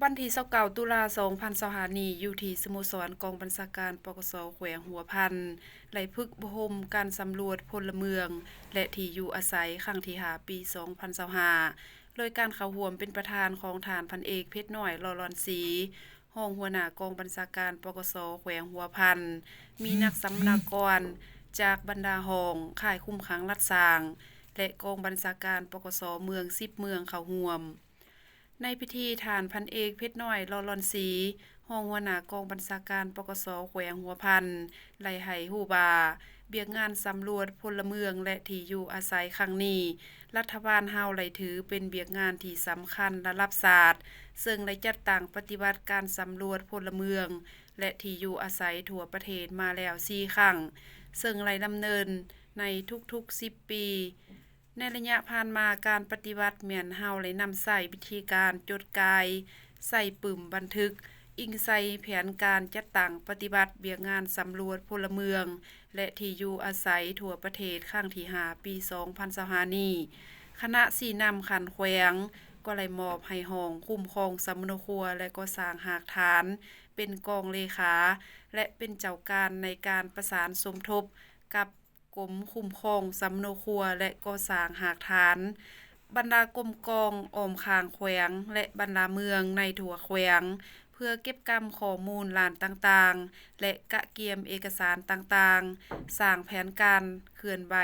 ວັນທີຊາວເກົ້າ ຕຸລາ ສອງພັນຊາວຫ້ານີ້ ຢູ່ທີ່ສະໂມສອນກອງບັນຊາການ ປກສ ແຂວງຫົວພັນ ໄດ້ຝຶກອົບຮົມການສຳຫຼວດພົນລະເມືອງ ແລະ ທີ່ຢູ່ອາໄສຄັ້ງທີຫ້າ ປີສອງພັນຊາວຫ້າ ໂດຍການເຂົ້າຮ່ວມເປັນປະທານຂອງທ່ານພັນເອກ ເພັດນ້ອຍ ຫຼໍ່ຫຼອນສີ ຮອງຫົວໜ້າກອງບັນຊາການ ປກສ ແຂວງຫົວພັນ, ມີນັກສຳມະນາກອນຈາກບັນດາຫ້ອງ, ຄ້າຍຄຸມຂັງລັດສ້າງ ແລະ ກອງບັນຊາການ ປກສ ເມືອງ ສິບເມືອງເຂົ້າຮ່ວມ. ໃນພິທີ, ທ່ານພັນເອກ ເພັດນ້ອຍ ຫຼໍ່ຫຼອນສີ ຮອງຫົວໜ້າກອງບັນຊາການ ປກສ ແຂວງຫົວພັນ ໄດ້ໃຫ້ຮູ້ວ່າ ວຽກງານສຳຫຼວດພົນລະເມືອງ ແລະ ທີ່ຢູ່ອາໄສຄັ້ງນີ້, ລັດຖະບານເຮົາໄດ້ຖືເປັນວຽກງານທີ່ສຳຄັນລະດັບຊາດ, ເຊິ່ງໄດ້ຈັດຕັ້ງປະຕິບັດການສຳຫຼວດພົນລະເມືອງ ແລະ ທີ່ຢູ່ອາໄສທົ່ວປະເທດມາແລ້ວສີ່ຄັ້ງ, ເຊິ່ງໄດ້ດຳເນີນໃນທຸກໆສິບປີ. ໃນໄລຍະຜ່ານມາ, ການປະຕິບັດແມ່ນເຮົາໄດ້ນຳໃຊ້ວິທີການຈົດກ່າຍ, ໃສ່ປຶ້ມບັນທຶກ, ອີງໃສ່ແຜນການຈັດຕັ້ງປະຕິບັດວຽກງານສຳຫຼວດພົນລະເມືອງ ແລະ ທີ່ຢູ່ອາໄສທົ່ວປະເທດຄັ້ງທີຫ້າ ປີສອງພັນຊາວຫ້ານີ້, ຄະນະຊີ້ນຳຂັ້ນແຂວງກໍໄດ້ມອບໃຫ້ຫ້ອງຄຸ້ມຄອງສຳມະໂນຄົວ ແລະ ກໍ່ສ້າງຮາກຖານ ເປັນກອງເລຂາ ແລະ ເປັນເຈົ້າການໃນການປະສານສົມທົບກັບ ກົມຄຸ້ມຄອງສຳມະໂນຄົວ ແລະ ກໍ່ສ້າງຮາກຖານ, ບັນດາກົມກອງອ້ອມຂ້າງແຂວງ ແລະ ບັນດາເມືອງໃນທົ່ວແຂວງ ເພື່ອເກັບກຳຂໍ້ມູນລ້ານຕ່າງໆ ແລະ ກະກຽມເອກະສານຕ່າງໆ, ສ້າງແຜນການເຄື່ອນໄຫວ,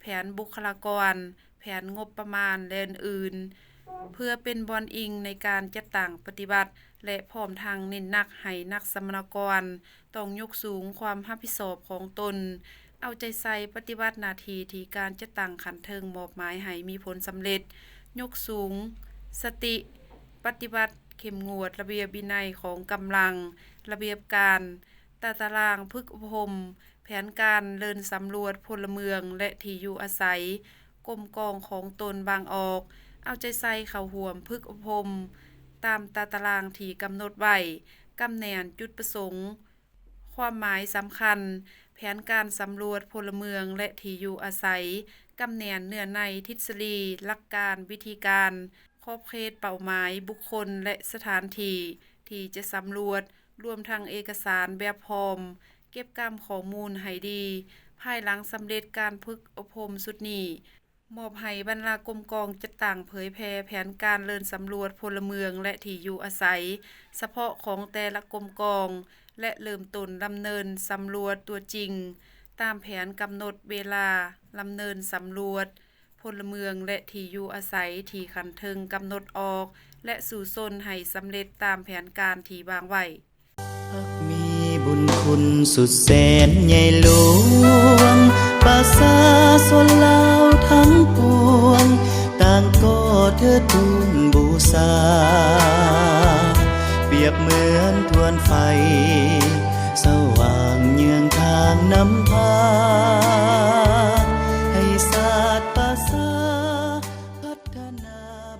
ແຜນບຸກຄະລາກອນ, ແຜນງົບປະມານ ແລະ ອື່ນໆ ເພື່ອເປັນບ່ອນອີງໃນການຈັດຕັ້ງປະຕິບັດ ແລະ ພ້ອມທັງເນັ້ນໜັກໃຫ້ນັກສຳມະນາກອນ ຕ້ອງຍົກສູງຄວາມຮັບຜິດຊອບຂອງຕົນ, ເອົາໃຈໃສ່ປະຕິບັດໜ້າທີ່ທີ່ການຈັດຕັ້ງຂັ້ນເທິງມອບໝາຍໃຫ້ມີຜົນສຳເລັດ, ຍົກສູງສະຕິປະຕິບັດ, ເຂັ້ມງວດລະບຽບວິໄນຂອງກຳລັງ, ລະບຽບການ, ຕາຕະລາງຝຶກອົບຮົມ, ແຜນການເດີນສຳຫຼວດພົນລະເມືອງ ແລະ ທີ່ຢູ່ອາໄສ, ກົມກອງຂອງຕົນວາງອອກ, ເອົາໃຈໃສ່ເຂົ້າຮ່ວມຝຶກອົບຮົມຕາມຕາຕະລາງທີ່ກຳນົດໄວ້, ກຳແໜ້ນຈຸດປະສົງ, ຄວາມໝາຍສຳຄັນ, ແຜນການສຳຫຼວດພົນລະເມືອງ ແລະ ທີ່ຢູ່ອາໄສ, ກຳແໜ້ນເນື້ອໃນ, ທິດສະດີ, ຫຼັກການ, ວິທີການ, ຂອບເຂດເປົ້າໝາຍ, ບຸກຄົນ ແລະ ສະຖານທີ່ທີ່ຈະສຳຫຼວດ, ລວມທັງເອກະສານແບບພ້ອມ, ເກັບກຳຂໍ້ມູນໃຫ້ດີ. ພາຍຫຼັງສຳເລັດການຝຶກອົບຮົມຊຸດນີ້, ມອບໃຫ້ບັນດາກົມກອງຈັດຕັ້ງເຜີຍແຜ່ແຜນການເດີນສຳຫຼວດພົນລະເມືອງ ແລະ ທີ່ຢູ່ອາໄສສະເພາະຂອງແຕ່ລະກົມກອງ ແລະ ເລີ່ມຕົ້ນດຳເນີນສຳຫຼວດຕົວຈິງ ຕາມແຜນກຳນົດເວລາດຳເນີນສຳຫຼວດ ພົນລະເມືອງ ແລະ ທີ່ຢູ່ອາໄສທີ່ຂັ້ນເທິງກຳນົດອອກ ແລະ ສູ້ຊົນໃຫ້ສຳເລັດຕາມແຜນການທີ່ວາງໄວ້. ພັກມີບຸນຄຸນສຸດແສນໃຫຍ່ຫຼວງ, ປະຊາຊົນລາວທັງປວງ ຕ່າງກໍເທີດທູນບູຊາ, ປຽບເໝືອນທວນໄຟ ສະຫວ່າງເຍືອງທາງນຳພາ.